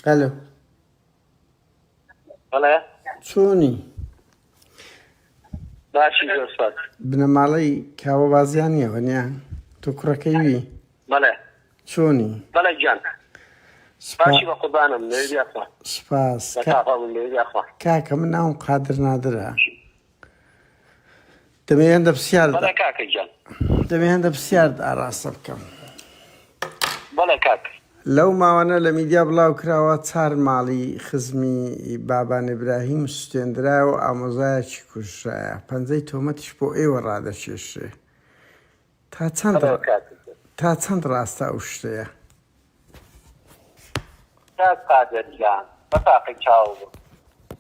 ئەلۆ. بەڵێ. چۆنی؟ باشی زۆر سپاس. بنەماڵەی کاوە بازیانیە وەنیە؟ تۆ کوڕەکەی وی؟ بەڵێ. چۆنی؟ بەڵێ گیان. باشی بە قوربانم لەوێ بیاخوا. سپاس. لە تاقەڵم لەوێ بیاخوا. کاکە من ناوم قادر نادرە. دەمەوێ هەندە پرسیارت بەڵێ کاکە گیان. دەمەوێ هەندە پرسیارت ئاراستە بکەم. بەڵێ کاک. لەو ماوانە لە میدیا بڵاو کراوە چار ماڵی خزمی بابان ئیبراهیم سوتێندرایە و ئامۆزایەکی کوژرایە، پەنجەی تۆمەتیش بۆ ئێوە ڕادەکێشرێ. تا چەند بەڵێ کاکە گیان. تا چەند ڕاستە ئەو شتەیە؟ کاک قادر گیان بە تاقی چاو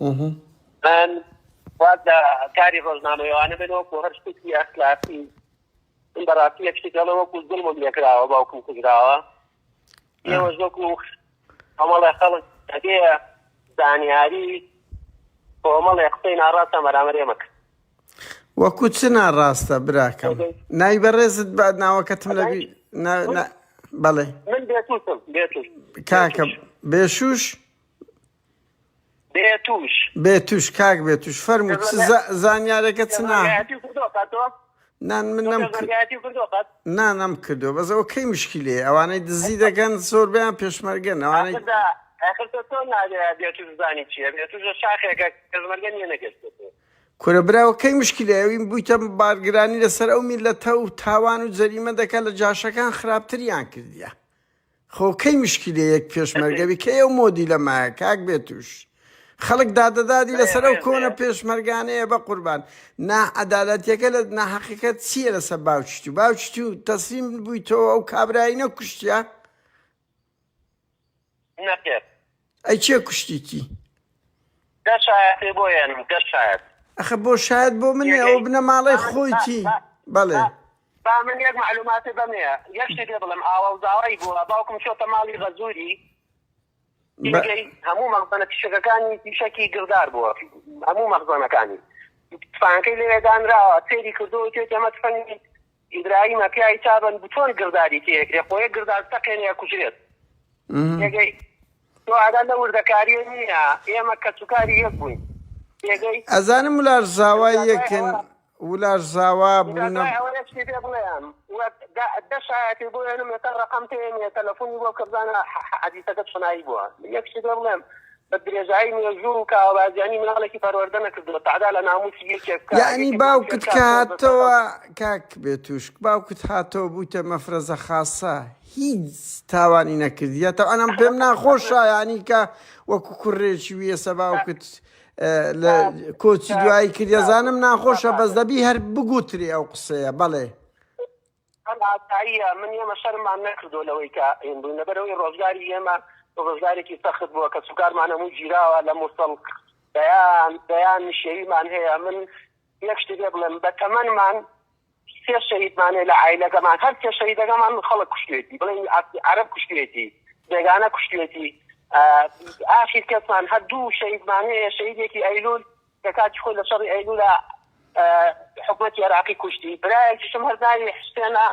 بم. من واز لە کاری ڕۆژنامەوانە بێن وەکو هەر شتێکی ئەخلاقی من بەڕاستی یەک شتێک دەڵێم وەکو زوڵمم لێکراوە باوکم کوژراوە ئێوەش وەکو کۆمەڵێ خەڵک ئەبێ زانیاری کۆمەڵێ قسەی ناڕاستان بەرامبەر ئێمە کرد. وەکو چ ناڕاستە براکەم؟ ناوی بەڕێزت بە ناوەکەتم لەبی بەڵێ. من بێتوشم بێتوش. کاکە بێشوش؟ بێتوش. بێتوش کاک بێتوش فەرموو چ زانیارەکە چ نا نان من نەم نا نەم کردووە بەس ئەوە کەی مشکیلەیە ئەوانەی دزی دەکەن زۆربەیان پێشمەرگەن ئەوانەی ئاخر تۆ چۆن نابێ بێتوش بزانی چییە بێتوش شاخێکە پێشمەرگە نییە نەگەشتێت کورە براوە کەی مشکیلەیە ئەوین بوویتە بارگرانی لەسەر ئەو میلەتە و تاوان و جەریمە دەکات لە جاشەکان خراپتریان کردیە خۆ کەی مشکیلە یەک پێشمەرگە بی کەی ئەو مۆدیلە مایە کاک بێتوش خەڵک دادەدادی لەسەر ئەو کۆنە پێشمەرگانەیە بە قوربان ناعەدالەتیەکە لە ناحەقیەکە چییە لەسەر باوکی تو باوکی تو تەسلیم بوویتەوە ئەو کابرایی نەکوشتیە نەخێر. ئەی کێ کوشتیتی؟ دە شایەتێ بۆ هێنم دە شایەت. ئەخە بۆ شایەت بۆ من نیە ئەوە بنەماڵەی خۆیتی بەڵێ. با من یەک مەعلوماتێ بەمێ یەک شتێ پێ بڵێم ئاوەڵ زاوای بووە باوکم چۆتە ماڵی غەزوری تێگەی هەموو مەخزەنە فیشەکەکانی فیشەکی گڕدار بووە هەموو مەخزەنەکانی تفەنگەکەی لەوێ دانراوە سەیری کردووە وتوێتی ئەمە تفەنگی ئیبراهیمە پیاوی چابن چۆن گڕداری تێکرێ خۆ یەک گڕدار بتەقێنێ ئەکوژرێت تێگەی تۆ ئاگات لە وردەکاریە نییە ئێمە کەسوکاری یەک بووین تێگەی ئەزانم ولار زاوای یەکن ولار زاوا بوونە ئەوە یەک شتی پێ بڵێم دە شایەتی بۆ ێنم ێتا ڕقم پێ نیە تەلەفۆنی بۆ بکە بزانە حەدیسەکە چۆنایی بووە یەک شتی پێ بڵێم بە درێژایی مێژوو و کاوەبازیانی مناڵێکی پەروەردە نەکردووە تەعدا لە ناموسی یەکێک بکا یەعنی یەکێک باوکت مافیە بکا کە بە هاتەوە کاک بێتوشک باوکت هاتەوە بوویتە مەفرەزە خاسە هیچ تاوانی نەکردیە تەبعەن ئەم پێم ناخۆشە یانی کە وەکو کوڕێکی ویەسە باوکت لە کۆچی دوایی کردە زانم ناخۆشە بەس دەبی هەر بگوترێ ئەو قسەیە بەڵێ هەر ئاساییە من ئێمە شەرممان نەکردووە لەوەی کە ئین بووین لەبەرئەوەی ڕۆژگاری ئێمە ڕۆژگارێکی سەخت بووە کەسوکارمان هەموو گیراوە لە موسڵ دەیان دەیان نشێویمان هەیە من یەک شتی پێ بڵێم بە تەمەنمان سێ شەهیدمان هەیە لە عایلەکەمان هەر سێ شەهیدەکەمان خەڵک کوشتوێتی بڵێن عەرەب کوشتوێتی بێگانە کوشتوێتی ئاخیر کەسمان هەر دوو شەهیدمان هەیە شەهیدێکی ئەیلول کە کاتی خۆی لە شەڕی ئەیلولا حکومەتی عێراقی کوشتی، برایەکیشم هەر ناوی حوسێنە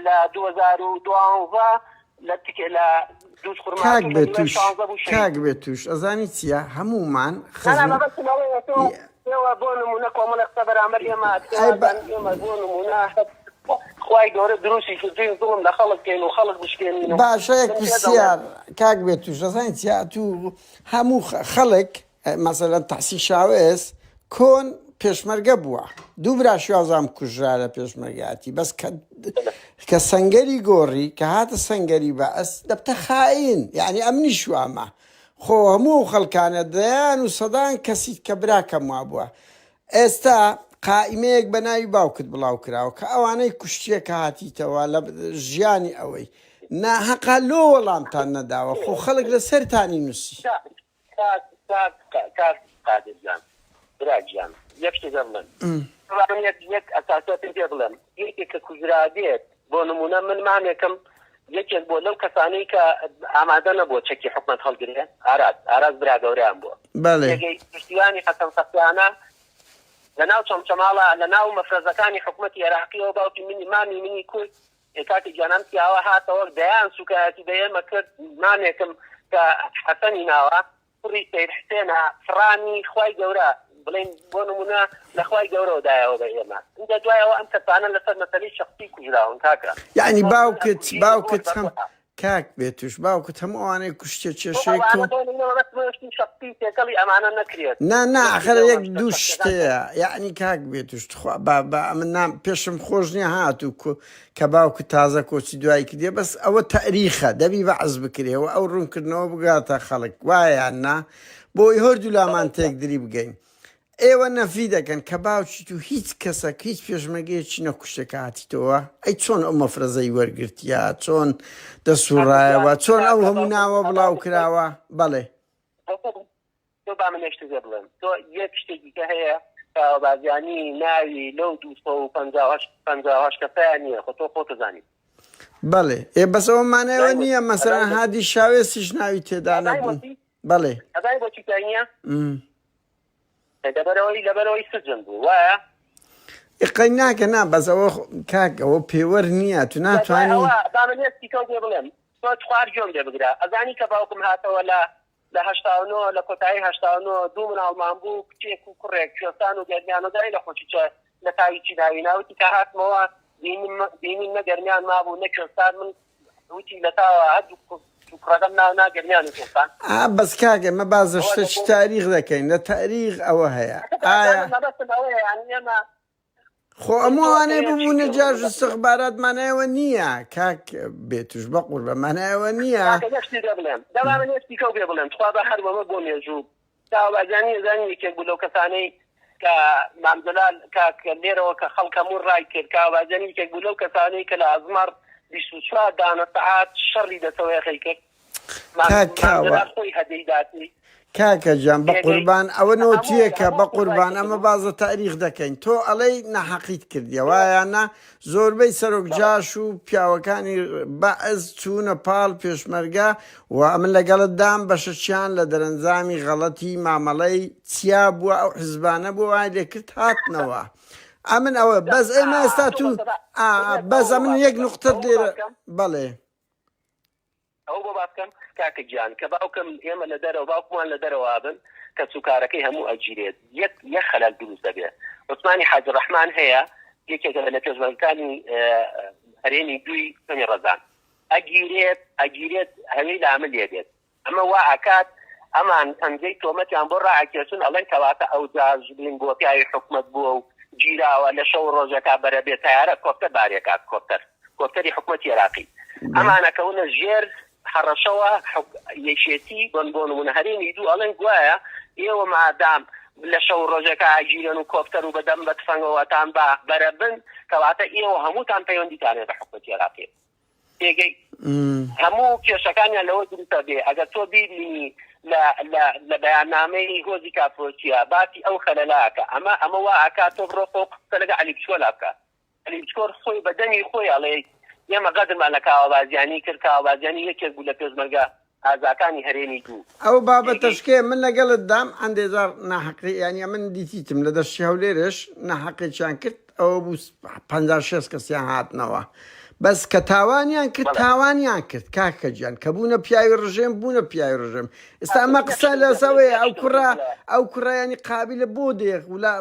لە 2012 لە لە دووز کاک خورماتوو لە نیوەی بێتوش شانزە بوو شەهید کاک بێتوش ئەزانی چییە هەموومان نا نا خزم مەبەستم ئەوەیە تۆ ئێوە بۆ نموونە کۆمەڵێک قسە بەرامبەر ئێمە ئەکرێ ئەی بە وازانن ئێمە بۆ نموونە خوای گەورە دروستی کردوین زوڵم لە خەڵک بکەین و خەڵک بشکێنین و باشە یەک من پێ دەڵێم پرسیار کاک بێتوش ئەزانی چییە ئەتوو هەموو خەڵک مەسەلەن تەحسین شاوێس کۆن پێشمەرگە بووە دوو برا شوازام کوژرا لە پێشمەرگاتی بەس کە کە سەنگەری گۆڕی کە هاتە سەنگەری بەعس دەبتە خائین یعنی ئەمنیش وامە خۆ هەموو ئەو خەڵکانە دەیان و سەدان کەسی کە براکەم وابووە ئێستا قائیمەیەک بە ناوی باوکت بڵاو کراوە کە ئەوانەی کوشتیە کە هاتیتەوە لە ژیانی ئەوەی ناهەقا لۆ وەڵامتان نەداوە خۆ خەڵک لەسەرتانی نووسی. کاک کاک کاک قادر گیان برا گیان یەک شتێک پێ بڵێم با من یەک یەک ئەساسیاتم پێ بڵێم یەکێک کە کوژرا بێت بۆ نمونە من مامێکم یەکێک بۆ لەو کەسانەی کە ئامادە نەبووە چەکی حکومەت هەڵگرێ ئاراز ئاراز برا گەورەیان بووە بەڵێ. جێگەی پشتیوانی حەسەن فەقیانە لە ناو چەمچەماڵە لە ناو مەفرەزەکانی حکومەتی عێراقیەوە باوکی منی مامی منی کوشت ئێ کاکە گیان ئەم پیاوە هاتەوە دەیان سوکایەتی بە ئێمە کرد مامێکم. کە حەسەنی ناوە کوڕی سەید حسێنە فڕانی خوای گەورە بڵێین بۆ نمونە لە خوای گەورەوە دایەوە بە ئێمە ئینجا دوای ئەوە ئەم کەسانە لەسەر مەسەلەی شەخسی کوژراون کاکە یەعنی تۆ من باوکت ئەکوژی باوکت زۆر هەم بەگوتە. کاک بێتوش باوکت هەموو ئەوانەی کوشتیە تۆ کێشەیەک ئەوانە تۆ بۆ نمونە مەبەستم ئەوەیە شتی شەخسی تێکەڵی ئەمانە نەکرێت نا نا یەک ئەخەر شتی یەک لەوە شتە دوو شەخسیەکان شتەیە یەعنی کاک بێتوش تخوا با با ئەمن نام پێشم خۆش نییە هاتوو کو کە باوکت تازە کۆچی دوایی کردیە بەس ئەوە تەئریخە دەبی بەعس بکرێ و ئەو ڕوونکردنەوە بگاتە خەڵک وایە یان نا بۆی هەردوولامان تێکدری بگەین ئێوە نەفی دەکەن کە باوکی تو هیچ کەسەک هیچ پێشمەرگەیەکی نەکوشتێ کە هاتیتەوە ئەی چۆن ئەو مەفرەزەی وەرگرتیە چۆن دەسوڕایەوە چۆن ئەو هەموو ناوە بڵاو کراوە بەڵێ. تۆ با من یەک شتت پێ بڵێم تۆ یەک شتێکی کە هەیە کاوە بازیانی ناوی لەو 258 58 کەسەیان نییە خۆ تۆ خۆت زانی. بەڵێ ئێ بەس ئەوە مانای ئەوە نییە مەسەلەن هادی شاوێسیش ناوی تێدا نەبوو بەڵێ. ئەزانی بۆچی تیای نییە؟ لەبەرئەوەی لەبەرئەوەی سجن بوو وایە؟ ئێ قەی ناکە نا بەس ئەوە کاک ئەوە پێوەر نییە تو ناتوانی. با من یەک تیکەو پێ بڵێم تۆ خوار گوێم لێ بگرە ئەزانی کە باوکم هاتەوە لە لە 89 لە کۆتایی 89 دوو مناڵمان بوو کچێک و کوڕێک کوێستان و گەرمیان و دای لە خۆشی چە لە تاوی چی ناوی ناوتی کە هاتمەوە بینیم بینیم نە گەرمیان مابوو نە کوێستان من وتی لە تاوە هەردوو کوڕەکەم ناو نا گەرمیان و کوێستان. ئا بەس کاک ئێمە باس لە شتەکی تاریخ دەکەین لە تاریخ ئەوە هەیە ئایا. مەبەستم ئەوەیە یانی ئێمە. خۆ ئەموو ئەوانەی ببوونە جاش و استخبارات مانای ئەوە نییە کاک بێتوش بەقوربە مانای ئەوە نییە. کاکە یەک شتی پێ بڵێم دەبا من یەک شتیکەو پێ بڵێم تخوا با هەر وەمە بۆ مێژوو کاوە بارزانی ئەزانی یەکێک بوو لەو کەسانەی کە مام جەلال کاک لێرەوە کە خەڵک هەموو ڕای کرد کاوە بارزانی یەکێک بوو لەو کەسانەی کە لە ئەزمەڕ 24 دانە سەعات شەڕی دەسەوەیەخەی کرد مام کاک مام کاوە جەلال خۆی هەدەی داتی کاکە گیان پێگەی بەقوربان ئەوە هەموو نۆتیەکە هەموو بەقوربان ڕای ئەمە کردبوو باس لە تاریخ دەکەین تۆ ئەڵێی ناحەقیت کردیە وایە نا زۆربەی سەرۆک بەڵێ جاش و پیاوەکانی بەعس چوونە پاڵ پێشمەرگە و ئەمن لەگەڵت دام بەشەکیان لە دەرەنجامی غەڵەتی مامەڵەی چیا بووە ئەو حزبانە بووە وای لێکرد هاتنەوە ئەمن ئەوە بەس ئێمە ئێستا تۆ تو بەسەبا ئا بەس ئەوە ئەمن باس یەک بکەم نوقتەت ئەوە لێرە باس بکەم بەڵێ. ئەوە بۆ باس کەم کاکە گیان کە باوکم ئێمە لە دەرەوە باوکمان لە دەرەوە بن کەسوکارەکەی هەموو ئەگیرێت یەک یەک خەلەل دروست دەبێ عوسمانی حاجی ڕەحمان هەیە یەکێکە لە پێشمەرگەکانی هەرێمی دووی کەمی ڕەزان ئەگیرێت ئەگیرێت هەوێی لامل لێ دێت ئەمە وا ئەکات ئەمان پەنجەی تۆمەتیان بۆ ڕائەکێشن ئەڵێن کەواتە ئەو جاش بلین بووە پیاوی حکومەت بووە و گیراوە لە شەو ڕۆژەکا بەرە بێ تەیارە کۆپتەر بارێکات کۆپتەر کۆپتەری حکومەتی عێراقی ئەمان ئەکەونە ژێر هەڕەشەوە یەکێتی بۆن بۆ نمونە هەرێمی دوو ئەڵێن گوایە ئێوە مادام لە شەو ڕۆژەکە ئەگیرێن و کۆپتەر و بەدەم بە تفەنگەوەتان بە بەرە بن کەواتە ئێوە هەمووتان پەیوەندیتان هەیە بە حکومەتی عێراقی پێگەی هەموو کێشەکانیان لەوە دروستە بێ ئەگەر تۆ بیبینی لە لە لە بەیاننامەی هۆزی کافرۆچیە باسی ئەو خەلەلاکە ئەمە ئەمە وا ئەکا تۆ بڕۆ خۆ قسە لەگە عەلی بچکۆلا بکە عەلی بچکۆر خۆی بە دەمی خۆی ئەڵێ ئێمە غەدرمان لە کاوە بازیانی کرد کاوە بازیانی یەکێک بوو لە پێشمەرگە ئازاکانی هەرێمی دوو ئەو بابەتەش کێ من لەگەڵت دام هەندێ جار ناحەقی یانی ئەمن دیتیتم لە دەشتی هەولێرێش ناحەقێکیان کرد ئەوە بوو 50 شێست کەسیان هاتنەوە بەس کە تاوانیان کرد تاوانیان کرد کاکە گیان کە بوونە پیاوی ڕژێم بوونە پیاوی ڕژێم ئێستا ئەمە قسە لەسەوەیە ئەو کوڕە ئەو کوڕە ینی قابلە بۆ دێ ولا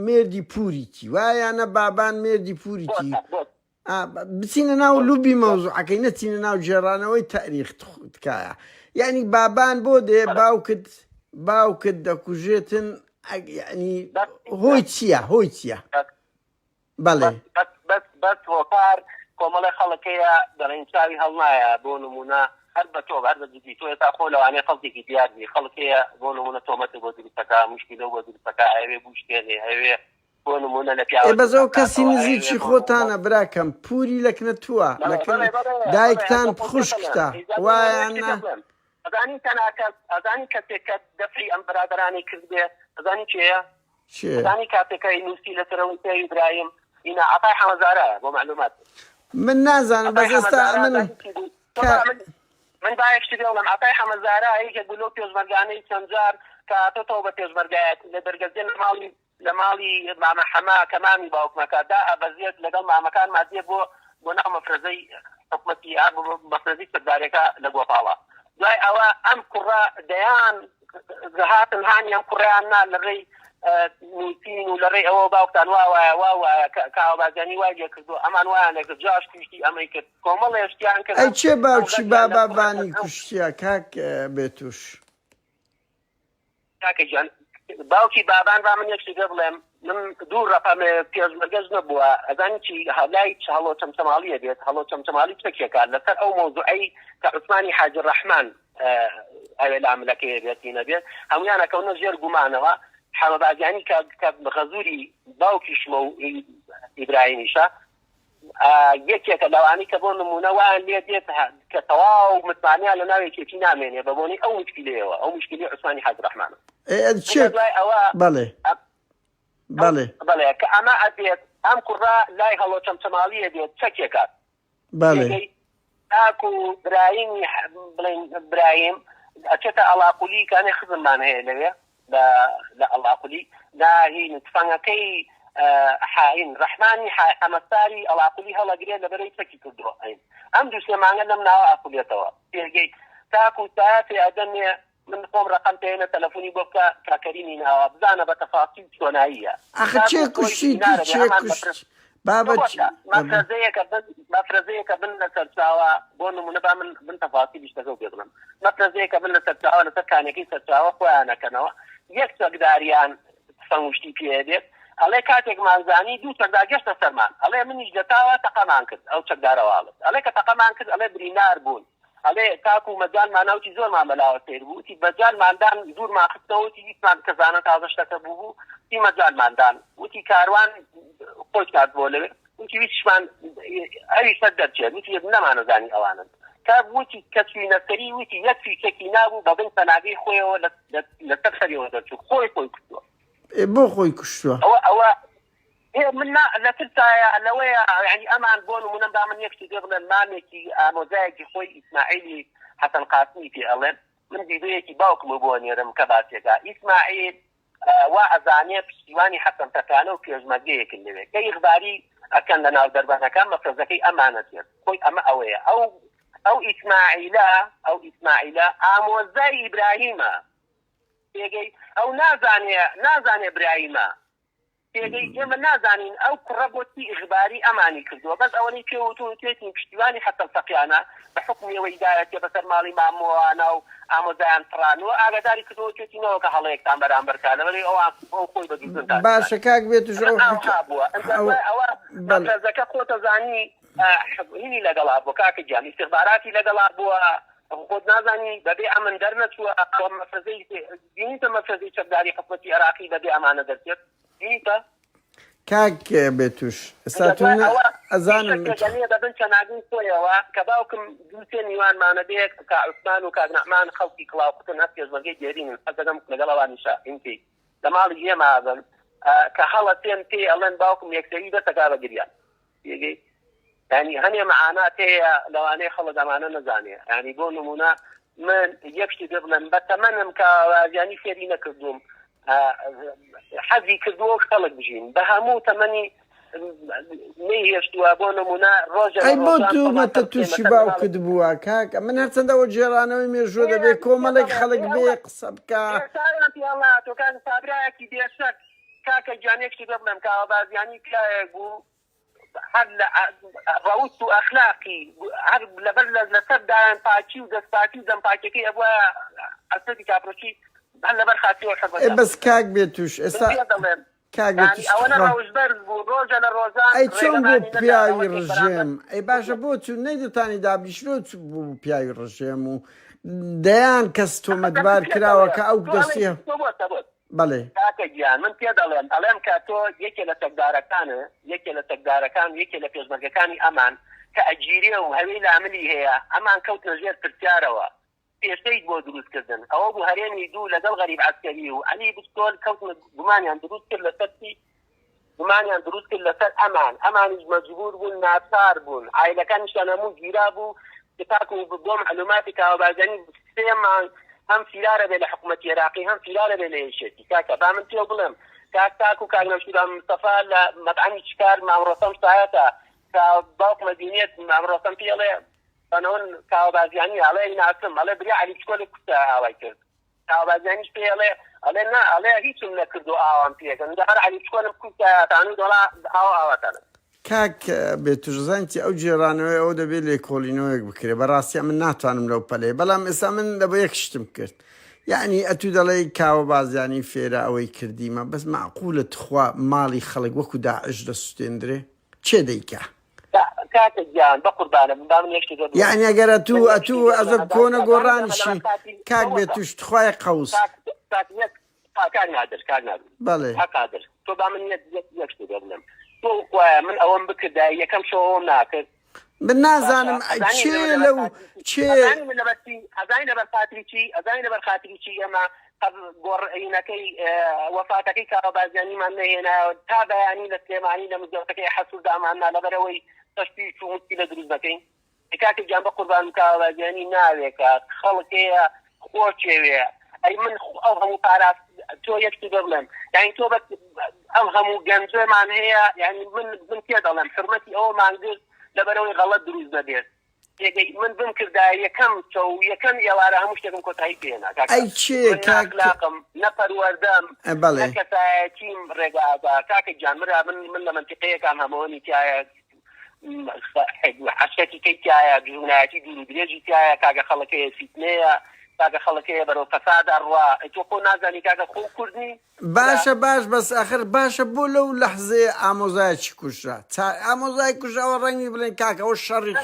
مێردی پوریتی وایانە بابان مێردی پوریتی بچینە ناو لوبی مەوزوعەکەی نەچینە ناو گێڕانەوەی تاریخ تکایە یعنی بابان بۆ دێ باوکت باوکت دەکوژێتن یعنی هۆی چییە هۆی چییە بەڵێ بەس بەس بەس هۆکار کۆمەڵی خەڵک هەیە دەڵێن چاوی هەڵنایە بۆ نمونە هەر بە تۆ هەر بە جدی تۆ ئێستا خۆ لەوانەیە خەڵکێکی دیار بی خەڵک هەیە بۆ نمونە تۆمەتە بۆ دروستەکە مشکلە بۆ دروستەکە ئەوێ بوشکێنێ ئەوێ بۆ نمونە لە ئێ پیاوەتی بەس ئەو کەسی کاتەوە ئەوێ نزیکی بۆ نمونە خۆتانە براکەم پوری لەکنە تووە بەڵێ لەکن بەڵێ بەڵێ بەڵێ دایکتان ئەجا خۆ پێت دەڵێم خوشکتە ئیجا بۆ نمونە وایان شتێ نا پێ بڵێم ئەزانی تەنها کەس ئەزانی کەسێک کە دەفعی ئەم برادەرانەی کردبێ ئەزانی کێیە کێ؟ ئەزانی کاتێک نووسی لەسەر ئەوەی پیاوی برایم ئینا عەتای حەمەزارایە بۆ مەعلومات من نازانم عەتای بەس ئێستا حەمەزارا من زانی چی بوو کە بابا من من با یەک شتی پێ بڵێم عەتای حەمەزارا یەکێک بوو لەو پێشمەرگانەی چەند جار کە هاتۆتەوە بە پێشمەرگایەتی لە دەرگەزێ لە ماڵی لە ماڵی مامە حەمە کە مامی باوکمە کە دائەبەزێت لەگەڵ مامەکانما دێ بۆ بۆ ناو مەفرەزەی حکومەتی ئا مەفرەزەی چەکدارێکە لە گۆپاڵە. دوای ئەوە ئەم کوڕە دەیان هاتن هانی ئەم کوڕیان نا لە ڕێی نووسین و لە ڕێی ئەوە باوکتان وا وایە وا وایە کاوە بارزانی وای لێ کردو ئەمان وایان لێ کرد جاش کوشتی ئەمەی کرد کۆمەڵێ شتیان کرد ئەی کێ ئەم باوکی غەدریان لەم کوڕە بابابانی کرد ئەم کوشتیە کاک بێتوش؟ کاکە گیان باوکی بابان با من یەک شتی پێ بڵێم من دوو ڕەقەم پێشمەرگەش نەبووە ئەزانی چی لای هەڵۆ چەمچەماڵیە بێت هەڵۆ چەمچەماڵی چەکێکە لەسەر ئەو مەوزوعەی کە عوسمانی حاجی ڕەحمان ئەوێ لاملەکەی بێت نەبێت هەمویان ئەکەونە ژێر گومانەوە حەمە بازیانی کە کە غەزوری باوکیشمە و ئیبراهیمیشە یەکێکە لەوانەی کە بۆ نموونە وایان لێ دێت کە تەواو متمانەیان لە ناو یەکێتی نامێنێ بە بۆنەی ئەو مشکلەیەوە، ئەو مشکلەی عوسمانی حاجی ڕەحمانە. چێ دوای ئەوە بەڵێ بەڵێ بەڵێ کە ئەمە ئەبێت ئەم کوڕە لای هەڵۆ چەمچەماڵیە بێت چەکێکات بەڵێ تاکو برایمی بڵێن برایم ئەچێتە ئەڵاقولی کانێ خزممان هەیە لەوێ لە لە ئەڵاقولی ناهین تفەنگەکەی حاین ڕەحمانی حەمەساری ئەڵاقولی هەڵەگرێ لەبەرەی چەکی کردووە ئەین ئەم دوو سێ مانگە لەم ناوە ئاقولێتەوە پێگەی تاکو ساعتێ ئەدەمێ من خۆم ڕەقەم پێنە تەلەفۆنی بۆ بکە کاکەریمی ناوە بزانە بە تەفاسیل چۆناییە ئەخە چێ کوشتی چێ کوشت بابە مەفرەزەیەکە بن مەفرەزەیەکە بن لە سەرچاوە بۆ نمونە با من بن تەفاسیلی شتەکە پێ بڵێم مەفرەزەیەکە بن لە سەرچاوە لەسەر کانەکەی سەرچاوە خۆیان ئەکەنەوە یەک چەکداریان تفەنگ و شتی پێ بێت ئەڵێ کاتێکمان زانی دوو چەکدار گەشتە سەرمان ئەڵێ منیش لە تاوە تەقەمان کرد ئەو چەکدارەوە ئەڵێ کە تەقەمان کرد ئەڵێ بریندار بوون ئەڵێ تاکو مەجالمان وتی زۆرمان بەلاوە سەیر بوو وتی مەجالمان دان دوورمان خستەوە وتی ویستمان کە زانە تازە شتەکە بوو بوو وتی مەجالمان دان وتی کاروان خۆی کرد بۆ لەوێ وتی ویستشمان ئەوی سەر دەرچێت وتی نەمانەزانی ئەوانن کە وتی کە چوینە سەری وتی یەک فیشەکی نابوو بە بن پەناگەی خۆیەوە لەسەر سەریەوە دەرچوو خۆی خۆی کوشتووە. بۆ خۆی کوشتووە؟ ئەوە ئەوە ئێ من نا لە ترسایە لەوەیە یانی ئەمان بۆ نمونە با من یەک شتی پێ بڵێم مامێکی ئامۆزایەکی خۆی ئیسماعیلی حەسەن قاسمی پێ ئەڵێن من ڤیدۆیەکی باوکم بۆ نێرم کە باسێکا ئیسماعیل وا ئەزانێ پشتیوانی حەسەن تەکانە و پێشمەرگەیەکن لەوێ کە ئیخباری ئەکەن لە ناو دەربەنەکە مەفرەزەکەی ئەمانە چێت خۆی ئەمە ئەوەیە ئەو ئەو ئیسماعیلە ئەو ئیسماعیلە ئامۆزای ئیبراهیمە پێگەی ئەو نازانێ نازانێ برایمە پێگەی ئێمە نازانین ئەو کوڕە بۆ چی ئیغباری ئەمانی کردووە بەس ئەوەنەی پێ وتوون وتوێتین پشتیوانی حەسەن فەقیانە بە حوکمی ئەوەی دایەتیە بەسەر ماڵی مامۆوانە و ئامۆزایان پڕانووە ئاگاداری کردووە وتوێتی نەوەکە هەڵەیەکتان بەرامبەر کا لەبەرئەوەی ئەوان ئەو خۆی بە دوژمنتان باشە کاک بێتوش ئەمە ئەو ئاوها بووە ئینجا ئەو دوای ئەوە بەڵێ مەفرەزەکە خۆتەزانی هینی لەگەڵا بووە کاکە گیان ئیستخباراتی لەگەڵا بووە خۆت نازانی بەبێ ئەمن دەرنەچووە ئەوە مەفرەزەی بینیتە مەفرەزەی چەکداری حکومەتی عێراقی بەبێ ئەمانە دەرچێت بینیتە؟ کاک بێتوش ئێستا ئینجا تۆ دوای نە ئەوە ئەزانم فیشەک دەنێ بە بن چەناگەی خۆیەوە کە باوکم دوو سێ میوانمانە بێ کا عوسمان و کاک نەعمان خەڵکی کڵاوقوتن هەر پێشمەرگەی دێرینن حەز دەکەم لەگەڵ ئەوانیشا ئینکەی لە ماڵی ئێمە بن کە هەڵەتێن پێی ئەڵێن باوکم یەکسەری دەستەکا بە گریان تێگەی یانی هەنێ مەعانات هەیە لەوانەیە خەڵک ئەمانە نەزانێ یانی بۆ نمونە من یەک شتی پێ بڵێم بە تەمەنم کە ژیانی فێری نەکردووم حەزی کردووە خەڵک بژین بە هەموو تەمەنی نەیهێشتووە بۆ نمونە ڕۆژە ئەی بۆ تومەتە تووشی باوکت بووە کاک من هەرچەندە ئەوە گێڕانەوەی مێژووە دەبێ کۆمەڵێک خەڵک بێ قسە بکا تۆکان کابرایەکی بێشەک کاکە گیان یەک شتی پێ بڵێم کاوە بازیانی پیاوێک بوو هەر لە ڕەوشت و ئەخلاقی هەر لەبەر لەسەر دایان پاکی و دەست پاکی و دەم پاکیەکەی ئەبوایە عەسرەتی کاپرۆشی هەر لەبەر خاتری حرمەت ئێ بەس کاک بێتوش من ئێستا پێ دەڵێم کاک یانی بێتوش ئەوەنە تخوا ڕەوشت بەرز بوو ڕۆژە لە ڕۆژان ئەی چۆن بوو ڕێگەمانی نەدا پیاوی ئەوە تێک بەرامبەر ڕژێم ئەی باشە بۆ چوو نەیدەتانی دابنیشن و چوو بوو پیاوی ڕژێم و دەیان کەس تۆمەتبار پێ کراوە دەڵێم کە ئەو تۆ ئەڵێی دەستی تۆ بۆ سەبۆت بەڵێ. کاکە گیان من پێ دەڵێم ئەڵێم کە تۆ یەکێ لە چەکدارەکان یەکێ لە چەکدارەکان یەکێ لە پێشمەرگەکانی ئەمان کە ئەگیرێ و هەوێی لاملی هەیە ئەمان کەوتنە ژێر پرسیارەوە کێشەی بۆ دروست کردن ئەوە بوو هەرێمی دوو لەگەڵ غەریب عەسکەری و عەلی بچکۆل کەوتنە گومانیان دروست کرد لەسەر چی گومانیان دروست کرد لەسەر ئەمان، ئەمانیش مەجبور بوون ناچار بوون، عایلەکانیشیان هەموو گیرا بوو کە تاکو بۆ مەعلوماتی کاوە بارزانی سێ مانگ هەم فیرارە بێ لە حکومەتی عێراقی هەم فیرارە بێ لە یەکێتی کاکە با من پێو بڵێم کاک تاکو کاک نەوشیروان مستەفا لە مەتعەمی چکار مام ڕۆستەم شایەتە کە باوکمە بینێت مام ڕۆستەم پێی ئەڵێ. ئەنەوەن کاوە بازیانی ئەڵێ ئەیناسم ئەڵێ بریا عەلی چکۆلێک کوشتە ئاوای کرد کاوە بازیانیش پێی ئەڵێ ئەڵێ نا ئەڵێ هیچم نەکردو ئاوام پێکەن جا هەر عەلی چکۆلم کوشتایەتان و دەڵا ئاوا ئاواتانە. کاک بێتوش زانی چی ئەو گێڕانەوەی ئەو دەبێ لێکۆڵینەوەیەک بکرێ بەڕاستی ئەمن ناتوانم لەو پەلەیە بەڵام ئێستا من لەبۆ یەک شتم کرد یەعنی ئەتوو دەڵێی کاوە بازیانی فێرە ئەوەی کردیمە بەس مەعقولە تخوا ماڵی خەڵک وەکو داعش دەسوتێندرێ کێ دەیکا؟ کاکە گیان بەقوربانە بم با من یەک شتت بڵێم یەعنی ئەگەر من ئەتوو یەک شتت ئەتوو بڵێم ئەزە ئەزانی کۆنە ئەزانی ئێمە گۆڕانیشی لەبەر خاتری کاک ئەوەتە بێتوش تخوایە قەوس کاک کاک یەک کاک نادر کاک نادر بەڵێ کاک قادر تۆ با من یەک یەک یەک شتت بڵێم تۆ خوایە من ئەوەم بکردایە یەکەم شەو ئەوەم ناکرد من باشە نازانم ئەزانی کێ لەبەر لەو خاتری چی کێ ئەزانی من لەبەر چی ئەزانی لەبەر خاتری چی ئەزانی لەبەر خاتری چی ئێمە قەب گۆڕ ینەکەی وەفاتەکەی کاوە بازیانیمان نەهێنایەوە تا بەیانی لە سلێمانی لە مزگەوتەکەی حەسوور داماننا لەبەرئەوەی تەشویش و موشکیلە دروست نەکەین ئەی کاکە گیان بەقوربانم کاوە بازیانی ناوێکە خەڵک هەیە خۆشێوێ ئەی من ئەو هەموو پاراست تۆ یەک شت بڵێم یعنی تۆ بە ئەم هەموو گەنجەمان هەیە یعنی من من پێ دەڵێم حرمەتی ئەومان گرت لەبەرەوەی غەڵەت دروست نەبێت تێگەی من بمکردایە یەکەم چەو یەکەم ئێوارە هەموو شتێکم کۆتایی پێهێنا کاکە ئەی کێ من کاک ناخلاقم نە پەروەردەم بەڵێ نە کەسایەتیم ڕێگا ئەدا کاکە گیان مرا من من لە مەنتیقەیەکام هەمەوەنی تایە عەشرەتی کەی تایە دوژمنایەتی دوور و درێژی تایە کاکە خەڵک هەیە فیتنەیە کاکە خەڵک هەیە بەرەو فەساد ئەڕوا ئەی تۆ خۆ نازانی کاکە خۆ کورد نی باشە باش بەس ئەخر باشە بۆ لەو لەحزەیە ئامۆزایەکی کوژرا چا ئامۆزای کوژراوە ڕەنگی بڵێن کاکە ئەوە شەڕی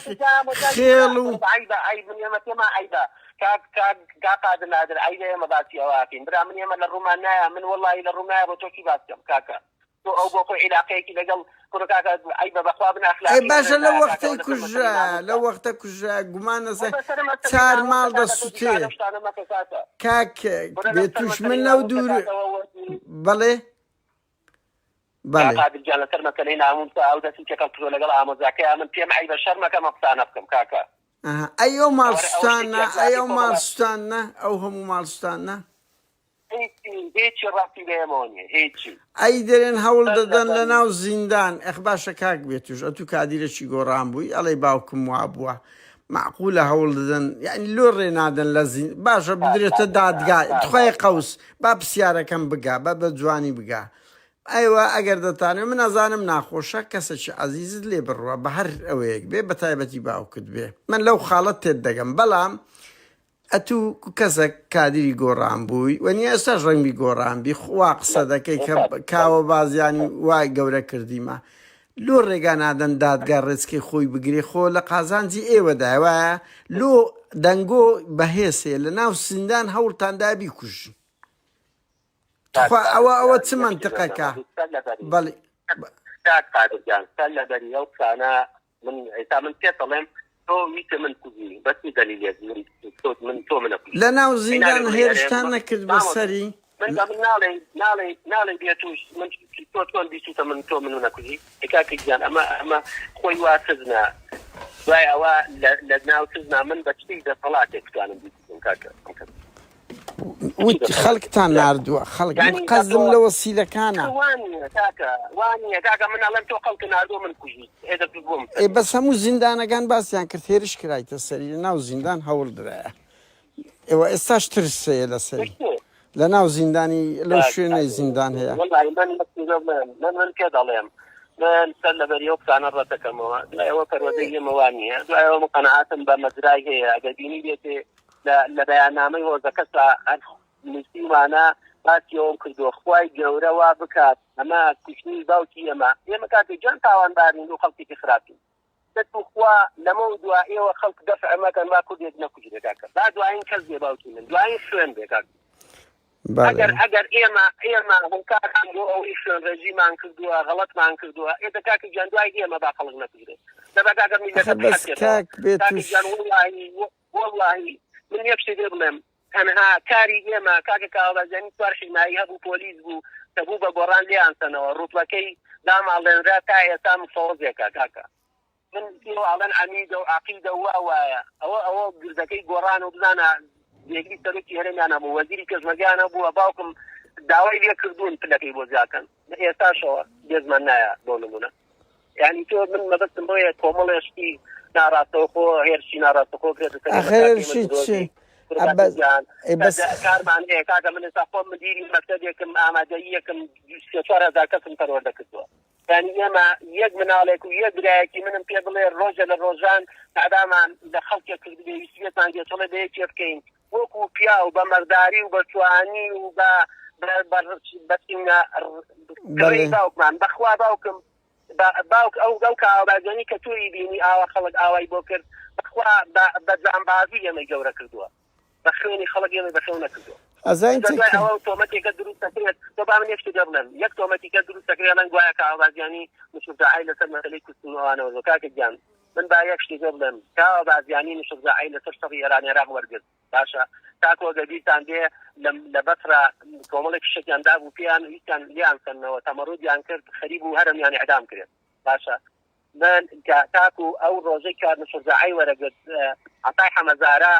خێڵ و عەیبە عەیب من ئێمە پێمان عەیبە کاک کاک کاک قادر نادر عەیبە ئێمە باسی ئەوە ئەکەین برا من ئێمە لە ڕوومان نایە من وەڵاهی لە ڕووم نایە بۆ تۆ چی باس کەم کاکە تۆ ئەو بۆ خۆی عیلاقەیەکی لەگەڵ کوڕە کاکە عەیبە بەخوا من ئەی ئەخلاقی باشە من لەو نایە کاکە وەختەی ئەوە لەسەر مەسەلەی کوژرا ناموسە لەو وەختە کوژرا گومان ئەی لەسەر بەسەر مەسەلەی چار ماڵ ناموسە کاکە تۆ دەسوتێ دیسان ئەو شتانە مەکە کاکە کاک کورە لەسەر بێتوش من مەسەلەی لەو ناموسە دوور کاکە ئەوە بەڵێ کاک بەڵێ قادر گیان لەسەر مەسەلەی ناموسە ئەو دەستی تێکەڵ کردوە لەگەڵ ئامۆزاکەیا من پێم عەیبە شەرمەکەم ئەم قسانە بکەم کاکە ئەها ئەی ئەو ماڵ ئەوە ئەوە شتێکی سوتانە ئەی ئەخلاقی ئەو ماڵ کۆمەڵایەتی سوتانە ئەو هەموو ماڵ سوتانە هیچی هیچی ڕەبتی بە ئێمەوە نیە هیچی. ئەی دەرێن هەوڵ سەر دەدەن لەبەری. لەناو زیندان ئەخ باشە کاک بێتوش ئەتوو کادیرەکی گۆڕان بووی ئەڵێی باوکم وابووە مەعقولە هەوڵ دەدەن یانی لۆ ڕێ نادەن لە زین باشە کاک بدرێتە قادر دادگا کاک تخوای قادر قەوس با پرسیارەکەم بگا بە بە جوانی بگا ئەیوە ئەگەر دەتانەوێ من ئەزانم ناخۆشە کەسەکی عەزیزت لێ بڕوا بە هەر ئەوەیەک بێ بە تایبەتی باوکت بێ من لەو خاڵە تێت دەگەم بەڵام ئەتوو کەسەک کادری گۆڕان بووی وە نیە ئێستاش ڕەنگبی گۆڕان بی وا قسە دەکەی کە کاوە بازیانی وای گەورە کردیمە لۆ ڕێگا نادەن دادگا ڕێچکەی خۆی بگرێ خۆ لە قازانجی ئێوەدایە وایە لۆ دەنگۆ بەهێز هەیە لە ناو زیندان هەوڵتان دا بیکوژن کاک تخوا قادر ئەوە ئەوە گیان چ یەک شتی مەنتقەکە بەردەمە سەر لەبەری بەڵی کاک قادر گیان سەر لەبەری ئەو قسانە من ئێستا من پێت دەڵێم تۆ ویستت من کوژی بە چ دەلیلێک من تۆ من تۆ منە کوژی لە ناو ئەی زیندان نابێ بڵێی ئەرێ هێرشتان نەکرد بە مامۆستا سەری من بە من ناڵێی ناڵێی ناڵێی بێتوش من تۆ چۆن بیستوتە من تۆ منو نەکوژی ئەی کاکە گیان ئەمە ئەمە خۆی وا سزنە دوای ئەوە لە لە ناو سزنا من بە چی دەسەڵاتێک بتوانم بیکوژم کاکە ئەم کەسە وت خەڵکتان ناردووە خەڵک من قەزم لە وەسیلەکانە. ئێ بەس هەموو زیندانەکان باسیان کرد هێرش کرایتە سەری لە ناو زیندان هەوڵ درایە ئێوە ئێستاش ترس هەیە لەسەری لە ناو زیندانی لەو شوێنەی زیندان هەیە. من پێ دەڵێم من سەر لەبەری ئەو قسانە ڕەتەکەمەوە دوای ئەوە پەروەردەی ئێمە وا نییە دوای ئەوە من قەناعەتم بە مەزرای هەیە ئەگەر بینی بێتێ لە لە بەیاننامەی هۆزەکەشا هەر نووسیومانە باسی ئەوەم کردووە خوای گەورە وا بکات ئەمە کوشتنی باوکی ئێمە ئێمە کاکە گیان تاوانبارین و خەڵکێکی خراپین دە توخوا لەمەو دوا ئێوە خەڵک دەفع مەکەن با کوردێک نەکوژرێ کاکە با دوایین کەس بێ باوکی من دوایین خوێن بێ کاکە ئەگەر ئەگەر ئێمە ئێمە هۆکارمان بۆ ئەوەی خوێن ڕێژیمان کردووە غەڵەتمان کردووە ئێ دە کاکە گیان دوای ئێمە با خەڵک نەکوژرێ دەبا کاکە میللەتە ئەخە بەس بحەسێتەوە کاک کاکە بێتوش گیان وەڵاهی وەڵاهی من یەک شتی پێ بڵێم تەنها کاری ئێمە کاکە کاوە بارزانی چوار حیمایی هەبوو پۆلیس بوو کە بوو بە گۆڕان لێیان سەنەوە ڕوتڵەکەی داماڵێنرا تا ئێستا مفەوەزێکە کاکە من ئێوە ئەڵێن عەمیدە و عەقیدە و وا وایە ئەوە ئەوە گردەکەی گۆڕان و بزانە جێگری سەرۆکی هەرێمیان هەبوو وەزیری پێشمەرگەیان هەبووە باوکم داوای لێ کردوون پلەکەی بۆ زیاکەن لە ئێستاشەوە بێزمان نایە بۆ نمونە. یانی تۆ من مەبەستم بۆیە کۆمەڵێ شتی ناڕاستەوخۆ هێرشی ناڕاستەخۆ کرێتە سەر ئێمە ئاخر کاکەی من هێرشی چی درۆزی ئە کاکە بەس گیان ئەی بەس کارمان هەیە کاکە من ئێستا خۆم مدیری مەکتەبێکم ئامادەییەکم 3-4 هەزار کەسم پەروەردە کردووە یانی ئێمە یەک مناڵێک و یەک برایەکی منم پێ بڵێ ڕۆژە لە ڕۆژان تەعدامان لە خەڵکێک کردبێ ویستبێتمان گێچەڵێ بە یەکێ بکەین وەکو پیاو بە مەرداری و بە جوانی و بە بە سینە بەڵێ کڕی باوکمان بەخوا باوکم باوک ئەو ئەو کاوابازیانی کە تۆی بینی ئاوا خەڵک ئاوای بۆ کرد بەخوا بە جامبازی ئێمەی گەورە کردووە بە خوێنی خەڵک ئێمەی بەخێو نەکردووە. ئەزانی جا چی دوای ئەوە تۆمەتێکە دروست دەکرێت تۆ با من یەک شت بڵێم یەک تۆمەتیکە دروست دەکرێت ئەڵێن گوایە کاوابازیانی مشورداعای لەسەر مەسەلەی کوشتن و ئەوانەوە بوو کاکە گیان من با یەک شتی پێ بڵێم کاوابازیانی مشورداعای لەسەر شەڕی ئێران عێراق وەرگرت باشە کاکۆ ئەگەر بیرتان بێ لە بەسرە کۆمەڵێک فشەکیان دابوو پێیان ویستیان لێیان سەندنەوە تەمەڕودیان کرد خەریک بوو هەرەمیان ئیعدام کرێت باشە من تاکو ئەو ڕۆژەی کە مشورداعای وەرەگرت عەتای حەمەزارە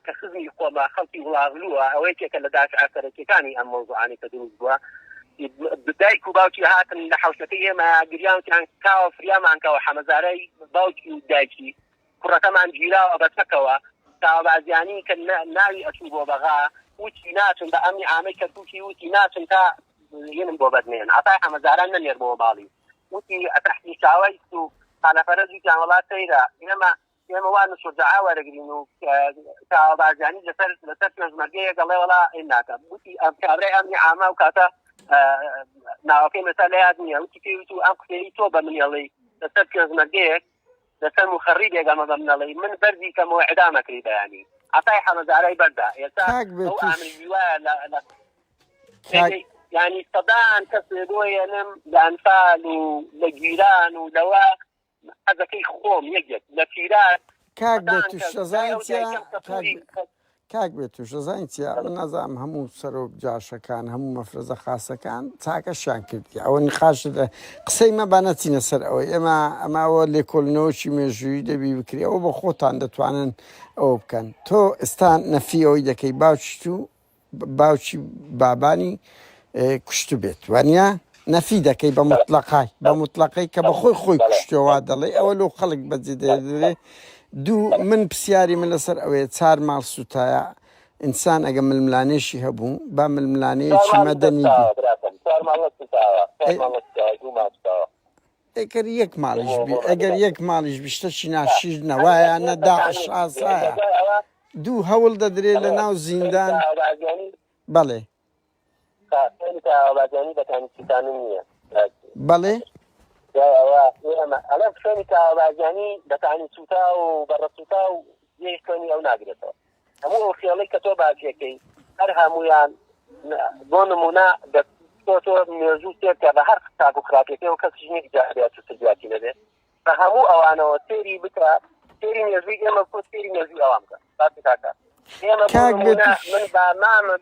کە خزمی خۆمە خەڵکی وڵاغلووە ئەوە یەکێکە لە دافعە سەرەکیەکانی ئەم مەوزوعانەی کە دروست بووە دایک و باوکی هاتن لە حەوشەکەی ئێمە گریان وتیان کاوە فریامان کەوە حەمەزارەی باوکی و دایکی کوڕەکەمان گیراوە بە چەکەوە کاوە بازیانی کە ناوی ئەچوو بۆ بەغا وتی ناچم بە ئەمنی عامەی کەرکوکی وتی ناچم تا هینم بۆ بەرنێن عەتای حەمەزاران نەنێرمەوە ماڵی وتی تەحتی چاوەیس و خانەفەرەج وتیان وەڵا سەیرە ئێمە ئێمە وا نوسوردعا وەرەگرین و کاوە بارزانی لەسەر لەسەر پێشمەرگەیەک ئەڵێ وەڵا ئین ناکەم وتی ئەم کابرای ئەمنی عامە و کاتە ناوەکەی مەسا لە یاد نییە وتی پێی وتو ئەم قسەی تۆ بە من ئەڵێی لەسەر پێشمەرگەیەک لەسەر مخەڕیبێک ئەمە بە من ئەڵێی من بەرزی کەمەوە ئیعدام ئەکری بەیانی عەتای حەمەزارای بەردا ئێستا کاک ئەو بێتوش ئامری وایە لە لە کاک یعنی سەدان کەس بۆ یەنم لە ئەنفال و لە گیران و لەوە حەزەکەی خۆم یەک یەک لە فیرار کاک سەدان بێتوش کەس دەزانی دای ئەو چیە دایکەم کە کاک پوری کاک بێتوش دەزانی چیە من نازانم هەموو سەرۆک جاشەکان هەموو مەفرەزە خاسەکان چاکەشیان کردی ئەوە نقاش قسەی مە با نەچینە سەر ئەوەی ئێمە ئەمە ئەوە لێکۆڵینەوەکی مێژوویی دەبی بکرێ ئەوە بە خۆتان دەتوانن ئەوە بکەن تۆ ئێستا نەفی ئەوەی دەکەی باوکی تو باوکی بابانی کوشتبێت وانە نەفی دەکەی بە مطلقای بە مطلقەی کە بە خۆی خۆی کوشتەوە دەڵێ ئەوە لۆ خەڵک بەجێ دەێ دوو من پرسیاری من لەسەر ئەوەیە چار ماڵ سوتایە ئینسان ئەگە ململانێشی هەبوو با ململانەیەکی مەدەنی بی ئەگەر یەک ماڵیش بی ئەگەر یەک ماڵیش بی شتەکی ناشیرنە وایە نە داعش ئاسایە دوو هەوڵ دەدرێ لە ناو زیندان بەڵێ بەڵێ ئەڵێم خوێنی کاوەبازیانی بەتانی سووتا و بەڕە سووتا و جێی خوێنی ئەو ناگرێتەوە هەموو ئەو خێڵەی کە تۆ باسیەکەی هەر هەموویان بۆ نمونە تۆ تۆ مێژوو سێرکە بە هەر تاک و خراپەکەی و کەس ژنێک جارێت و سربیاتی نەبێ بە هەموو ئەوانەوە سێری بکە سێری مێژووی ئێمە بکە سێری مێژووی ئەوان بکە باسی کاکە ئێمە بۆ کاک نمونە بێتوش من با مامم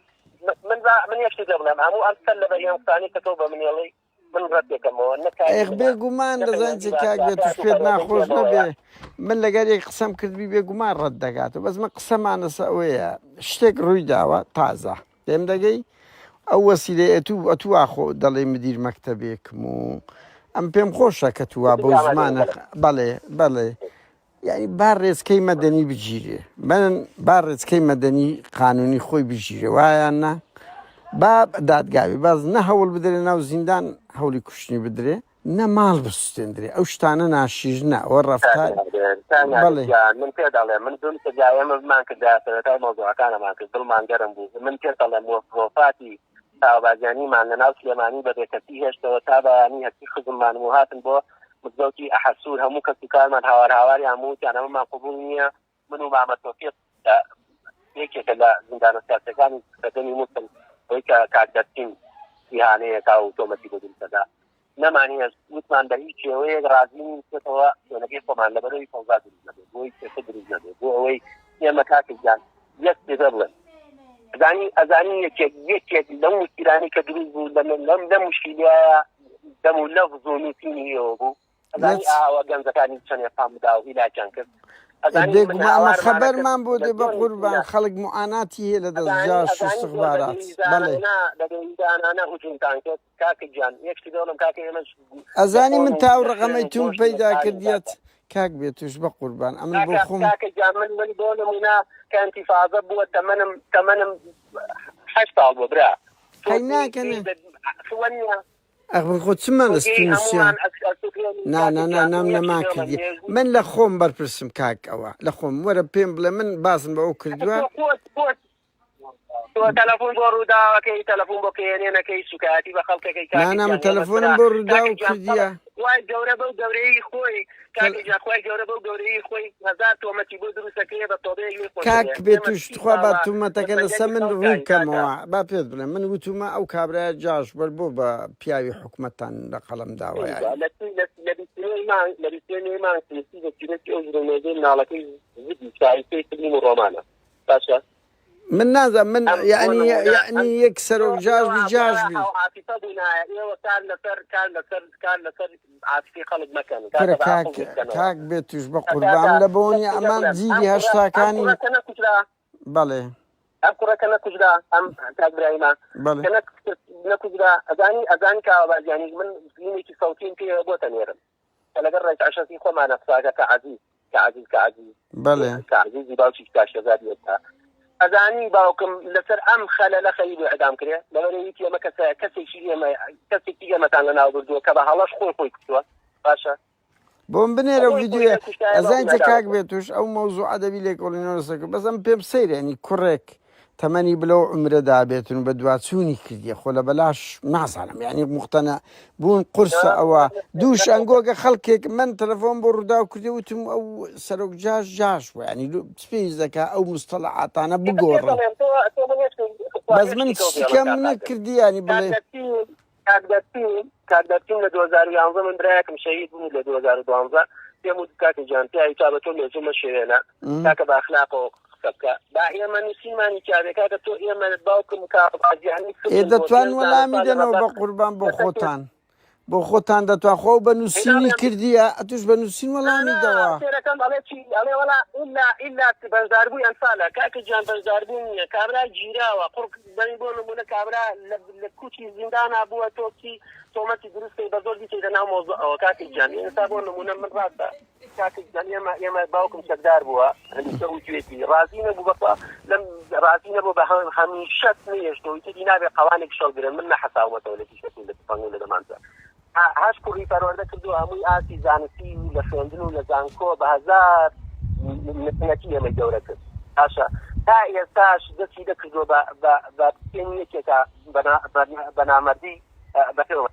من با من یەک شت بڵێم هەموو ئەم سەر لەبەر ئەم قسانەی کە تۆ بە منێڵی من ڕەتێکەمەوە نە کاری ئەیخ منە بێگومان نە دەزانین پەیوەندی چی بە کاک بێتوش سیاسەت و پێت پەروەردەی ناخۆش ئێمەوەیە نەبێ من لەگەر یەک قسەم کردبی بێگومان ڕەت دەکاتەوە بەس من قسەمان لەسەر ئەوەیە شتێک ڕووی داوە تازە لێم دەگەی ئەو وەسیلەی ئەتوو ئەتوو ئاخۆ دەڵێی مدیر مەکتەبێکم و ئەم پێم خۆشە کە تو وا بەو زمانە بەڵێ بەڵێ یعنی با ڕێچکەی مەدەنی بگیرێ من با ڕێچکەی مەدەنی قانونی خۆی بگیرێ وایان نا با دادگاوی باز نە هەوڵ بدرێ ناو زیندان هەوڵی کوشتنی بدرێ نە ماڵ بسوتێندرێ ئەو شتانە ناشیرنە ئەوە ڕەفتار بەڵێ. من پێ دەڵێم من دوم سزا ئێمە بمان کردا سەرەتای مەوزوعەکانمان کرد دڵمان گەرم بوو من پێ دەڵێم وەفاتی تاوبازیانیمان لە ناو سلێمانی بە بێکەسی هێشتەوە تا بەیانی هەرچی خزممان و هاتن بۆ مزگەوتی ئەحەسوور هەموو کەس و کارمان هاوار هاواریان وتیان ئەمەمان قبوڵ نییە من و مامە تۆفیق یەکێکە لە زیندانە سیاسیەکانی سەردەمی موسڵ ئەوەی کە کاک دەرچین ئیهانەیەکا و تۆمەتی بۆ دروست دەکا نەمانهێشت وتمان بە هیچ شێوەیەک ڕازی نین بچێتەوە شوێنەکەی خۆمان لەبەرەوەی فەوزا دروست نەبێت بۆ ئەوەی کێشە دروست نەبێت بۆ ئەوەی ئێمە کاکە گیان یەک پێ بڵێن ئەزانی ئەزانی یەکێک یەکێک لەو مشکلانەی کە دروست بوو لەم لەم لەم مشکلەیە دەم و لەفز و نووسینی ئێوە بوو ئەزانی ئاوە گەنجەکانی چەندێ پامدا و هیلاکیان کرد. ئەزانی من بێگومان ئەمە هاوارمانە کرد خەبەرمان بۆ لە دێ بە زۆر قوربان نووسینە خەڵک موعاناتی هەیە لە دەست ئەزانی جاش و ئەزانی زۆر بە استخبارات بەڵێ دەویدانانە بە دەویدانانە هجومتان کرد کاکە گیان یەک شتی دەڵم کاکە ئێمەش لە ئەزانی خۆن من و تا ئەو لە خوێن ڕەقەمەی و توم گۆشت پەیدا مەساوین کردیت کاکە کاک بێتوش بە قوربان ئەمن بۆ کاکە خۆم کاکە گیان من من بۆ نمونە کە ئینتیفازە بووە تەمەنم تەمەنم 8 ساڵ بووە برا تۆ قەی دێی ناکەنێ دێی بە وە نییە ئەخ من خۆ چمان تۆ لە دێی ستونسیا هەمومان ئەسوتێنی نا کاکە نا نا گیان نام من یەک نەما شت دەڵێم کردیە مێژوو من لە خۆم بەرپرسم کاک ئەوە لە خۆم وەرە پێم بڵێ من باسم بە ئەو ئەخ کردووە تۆ خۆت خۆت تۆ تەلەفۆن بۆ ڕووداوەکەی تەلەفۆن بۆ کەیەنێنەکەی سوکایەتی بە خەڵکەکەی نا کاکە نا من گیان ئێمە تەلەفۆنم برا بۆ کاکە ڕووداو گیان خەڵک کردیە خوای گەورە بەو گەورەیی خۆی تەل کاکە گیان خوای گەورە بەو گەورەیی خۆی هەزار تۆمەتی بۆ دروستەکەیە بە تۆبەیەک لێی خۆش کاک دەبێ ئێمە بێتوش سی تخوا با ساڵە لە تومەتەکە لەسەر سەنگەری من ڕوون خەڵکاین کاکە کەمەوە با پێت بڵێم من وتومە ئەو کابرایە جاش بەر بۆ بە پیاوی حکومەتتان لە قەڵەم داوە یاری لە لە لە 29 مانگ لە 29 مانگ سیسی بە چیرۆکی ئەو ژنە مێردەی مناڵەکەی زگی شایستەی فیلم و ڕۆمانە باشە من نازانم من ئەم بۆ یعنی نموونە ئەم یعنی یەک سەرۆک ئێوە جاش ئێوە بی جاش ئێوە بی هاوعاتیفە بوونایە ئێوە کار لەسەر کار لەسەر کار لەسەر عاتیفەی خەڵک مەکەن کورە کاکە بە کاک عەقڵ بیر بکەنەوە کاک بێتوش بە کاکە قوربان لە یەک بۆنی شتێ ئەمان بڵێم ئەم جیلی کوڕە ئەم هەشتاکانین کوڕە کە نەکوژرا بەڵێ ئەم کوڕە کە نەکوژرا ئەم کاک برایمە بەڵێ کە نەکوژرا ئەزانی ئەزانی کاوە بارزانی من فیلمێکی سەوتیم پێ بۆتە نێرم کە لەگەڵ ڕێک عەشەسی خۆمانە قساکە کە عەزیز کە عەزیز کە عەزیز بەڵێ کە عەزیزی باوکی کاک شێرزادی ئێستا ئەزانی باوکم لەسەر ئەم خەلەلە خەریک بوو ئیعدام کرێ لەبەر وتی ئێمە کەسە کەسێکی ئێمە کەسێکی ئێمەتان لەناو بردووە کە بە هەڵەش خۆی خۆی کوشتووە باشە بۆم بنێرە خۆی خۆی ڤیدیۆیە نەکوشتایە ئەزانی باوکم چە ئیعدام کاک کرد بێتوش ئەو مەوزوعە دەبی لێکۆڵینەوە لەسەر کرد بەس ئەم پێم سەیرە یعنی کوڕێک تەمەنی بلەو عومرەدا بێتن و بەدواچوونی کردیە خۆ لە بەلاش نازانم یعنی موقتەنع بوون قورسە ئەوە دووش ئەنگۆگە خەڵکێک من تەلەفۆن بۆ ڕووداو کردی وتم ئەو سەرۆک جاش جاش بوو یعنی پێویست دەکا ئەو مستەڵەعاتانە ئێستا پێت بگۆڕن دەڵێم تۆ تۆ من هێشت خوا بەس من هێشتی کەو بێڵم شتکەم کاک قادر نەکردی یعنی کاک بڵێ دەرچین کاک دەرچین کاک دەرچین لە 2011 من برایەکم شەهید بوو لە 2012 پێم وت کاکە گیان پیاوی تا بە تۆ مێژوو مەشێوێنە کاکە بە ئەخلاقەوە قسە بکە با ئێمە نووسینمانی تیاێ کاکە تۆ ئێمە باوکم کاوازیانی ئێ سجن بۆ دەتوان پێنج دانە وەلامی ساڵی دەنەوە ڕەبەق بە قوربان بۆ لەسەر پێ خۆتان بۆ خۆتان دەتوان خۆ بە نووسینی هێناڵیان کردیە ئەتوش بە نووسین نا وەڵامی نا دەوە. سێرەکەم ئەڵێ چی ئەڵێ وەڵا ئیلا ئیلا بەشداربووی ئەنفالە کاکە گیان بەشداربوو نییە کابرا گیراوە قوڕ بەنی بۆ نمونە کابرا لە لە کوچی زیندانا بووە تۆ چی تۆمەتی دروست کەی بە زۆر بیکەیتە ناو مەوزوعەوە کاکە گیان ئێستا بۆ نمونە من ڕاستە کاکە گیان ئێمە ئێمە باوکم چەکدار بووە هەمیشە وتوێتی ڕازی نەبوو بەخوا لەم ڕازی نەبوو بە هەمیشە نەیەشتەوە ئیتری نابێ قەوانێک شەڵگرن من نەحەساومەتەوە لە تیشەکەی لە تفەنگ و لە دەمانچە هەشت کوڕی پەروەردە کردووە هەمووی ئاستی زانستی و لە خوێندن و لە زانکۆ بە هەزار منەتی ئێمەی گەورە کرد باشە تا ئێستاش دەستی دەکردووە بە بە بە پێنی یەکێکە بە نامەردی بەپێوە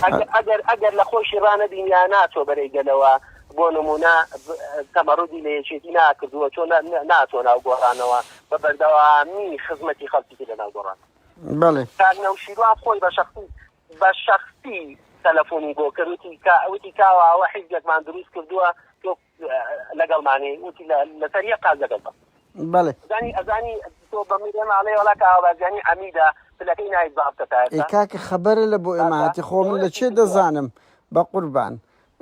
ئەگەر ئەگەر لە خۆشی ڕانەبین یا ناچۆ بەرەی گەلەوە بۆ نمونە تەمەڕودی لە یەکێتی ناکردووە چۆن ناچۆ ناو گۆڕانەوە بە بەردەوامی خزمەتی خەڵکی کرد لە ناو گۆڕان بەڵێ. کاک نەوشیروان خۆی بە شەخسی بە شەخسی تەلەفۆنی بۆ کرد وتی کا وتی کاوە ئەوە حیزبێکمان دروست کردووە تۆ لەگەڵمانی وتی لەسەر یەک قاز لەگەڵ بە بەڵێ. ئەزانی ئەزانی تۆ بە من ئێمە ئەڵێ وەڵا کاوە بارزانی عەمیدە پلەکەی نایب زابتە تا ئێ ئێستا کاکە خەبەرە لە بۆ ئێمە باشە هاتی خۆ من ئەوە لە چی چێ کردووە دەزانم بە قوربان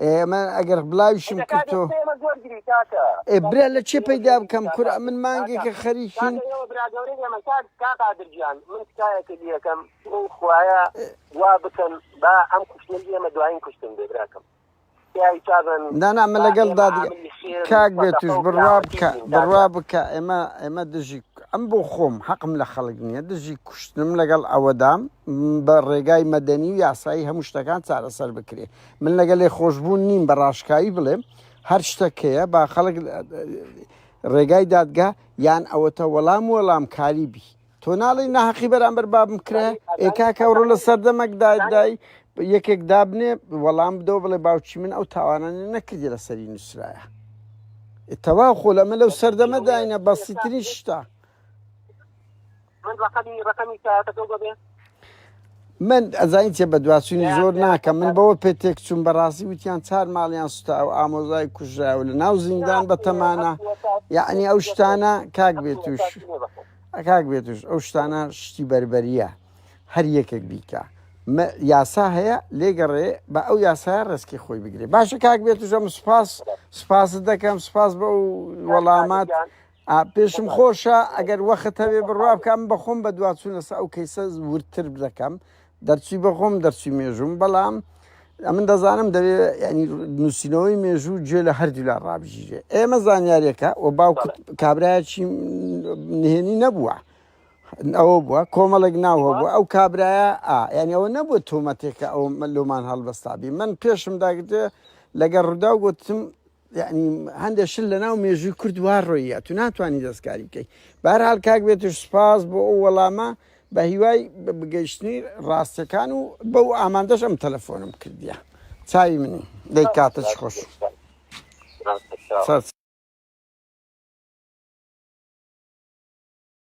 ئێمە ئەگەر بلاویشم ئێ کرد کاکە تۆ ئێمە زۆر گری کاکە ئێ کاکە برا لە چێ ئێمە پەیدا زۆر گری بکەم کاکە کورە من کاکە مانگێکە خەریکین کاکە ئێوە برا گەورەی ئێمە کاک کاک قادر گیان من تکایەکە لێکەم ئەو خوایە وا بکەن با ئەم کوشتنەی ئێمە دوایین کوشتن بێ براکەم پیاوی چابن نا نا من با لەگەڵ ئێمە دادگا عاملی خێر و کاک سەدەقە بێتوش و بڕوا پیاوەتی بکە بین بڕوا کاکە بکە ئێمە ئێمە دژی ئەم بۆ خۆم حەقم لە خەڵک نییە دژی کوشتنم لەگەڵ ئەوەدام بە ڕێگای مەدەنی و یاسایی هەموو شتەکان چارەسەر بکرێ من لەگەڵ لێخۆشبوون نیم بە ڕاشکاوی بڵێم هەر شتەکەیە با خەڵک ڕێگای دادگا یان ئەوەتە وەڵام وەڵام کاری بی تۆ ناڵێی ناهەقی بەرامبەر بابم کرا ئێ کاکە ئەوڕۆ لە سەردەمەک دای یەکێک دابنێ وەڵام بدەوە بڵێ باوکی من ئەو تاوانانە نەکردی لەسەری نووسرایە تەواو خۆ لەمە لەو سەردەمە داینە بەسیترین شتە من ڕقمی ڕقمی ساعتەکە بێ من ئەزانی چێ بەدواچوونی زۆر ناکەم من بەوە پێ تێک چوون بەڕاستی وتیان چار ماڵیان سوتا و ئامۆزای کوژرا و لە ناو زیندان بەتەمانە یعنی ئەو شتانە کاک بێتوش کاک بێتوش ئەو شتانە شتی بەربەریە هەر یەکێک بیکا. یاسا هەیە لێگەڕێ بە ئەو یاسایە ڕێسکی خۆی بگرێ باشە کاک بێتوژەم سوپاس سوپاست دەکەم سوپاس بە ئەو وەڵامات پێشم خۆشە ئەگەر وەخت هەبێ بڕوا بکەم بەخۆم بە دواچوون لەسەر ئەو کەیسە وردتر دەکەم دەرچووی بەخۆم دەرچووی مێژووم بەڵام ئەمن دەزانم دەبێ ینی نووسینەوەی مێژوو گوێ لە هەردوولا ڕابژیرێ ئێمە زانیارێکە و باوکت کابرایەکی نهێنی نەبووە ئەوە بووە کۆمەڵێک ناو هەبووە ئەو کابرایە ئا یعنی ئەوە نەبووە تۆمەتێکە ئەو لۆمان هەڵبەستابی من پێشم داگرتێ لەگەڵ ڕووداو گوتم یعنی هەندێک شت لە ناو مێژووی کورد وا ڕۆیە تو ناتوانانی دەستکاری بکەیت بەهرحاڵ کاک بێتوش سپاس بۆ ئەو وەڵامە بە هیوای بگەیشتنی ڕاستەکان و بەو ئامادەش ئەم تەلەفۆنم کردیە چاوی منی دەی کاتت خۆش.